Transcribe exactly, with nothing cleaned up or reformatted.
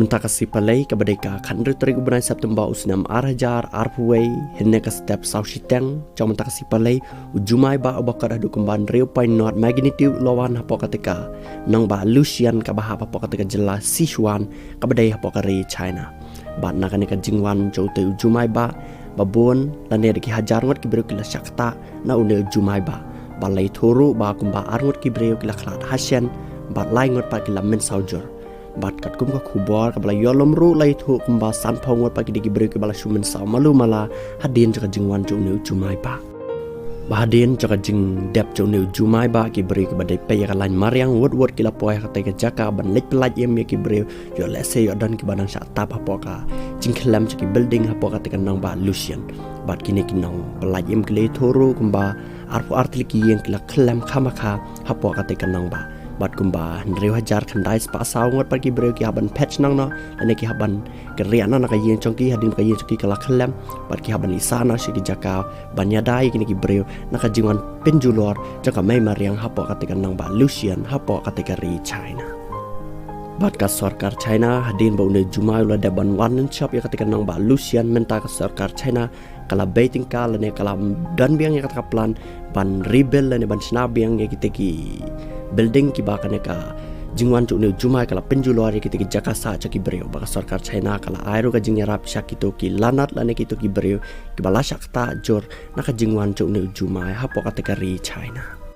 Mynta ka sngi Palei kaba dei ka khathynriew tarik u bnai September u snem ar hajar arphew wei, hynne ka step saw shiteng jong mynta ka sngi Palei, u jumai ba uba kat haduh kumba hynriew point nought magnitude u la wan hapoh katei ka nongbah Lucian kaba hap hapoh katei ka jylla Sichuan kaba dei hapoh ka ri China. Bad na kane ka jingwan jong utei u jumai ba, ba bun lane da ki hajar ngut ki briew ki la shah ktah na une u jumai ba. Bad la ïathuh ruh ba kumba ar ngut ki briew ki la khlad hashen, bad lai ngut pat ki la mynsaw jur. Bad katkum ka khubor kaba la ïoh lum ruh la ïathuh kumba sanphew ngut pat ki dei ki briew kiba la shu mynsaw malu mala hadien jong ka jingwan jong une u jumai ba. Ba hadien jong ka jingdep jong une u jumai ba ki briew kiba dei peit ïa ka lain mariang wut wut ki la poi ha katei ka jaka ban leit pyllait im ïa ki briew, ïoh lehse ïoh don kiba dang shah tap hapoh ka jingkhyllem jong ki building hapoh katei ka nongbah Lucian. Bad kine ki nongpyllait im ki la ïathuh ruh kumba arphew ar tylli ki ïing ki la khyllem khamkha hapoh katei ka nongbah. Bad kumba hynriew hajar khyndai spah saw ngut pat ki briew ki hap ban phet shnong noh lane ki hap ban kyrïah noh na ka ïing jong ki hadien ba ka ïing jong ki ka la khyllem. Bad ki hap ban ïasah noh sha ki jaka ban ïada ïa kine ki briew na ka jingwan pynjulor jong ka mei mariang hapoh katei ka nongbah Lucian hapoh katei ka ri China. Bad ka sorkar China hadien ba une u jumai u la dep ban wan lynshop ïa katei ka nongbah Lucian, mynta ka sorkar China ka la bei tyngka lane ka la don biang ïa kata ka plan ban rebuild lane ban shna biang ïa kitei ki building kiba kane ka jingwan jong une u jumai ka la pynjulor ïa kitei ki jaka sah jong ki briew. Bad ka sorkar China ka la ai ruh ka jingïarap sha kito ki lanot lane kito ki briew kiba la shah ktah jur na ka jingwan jong une u jumai hapoh katei ka ri China.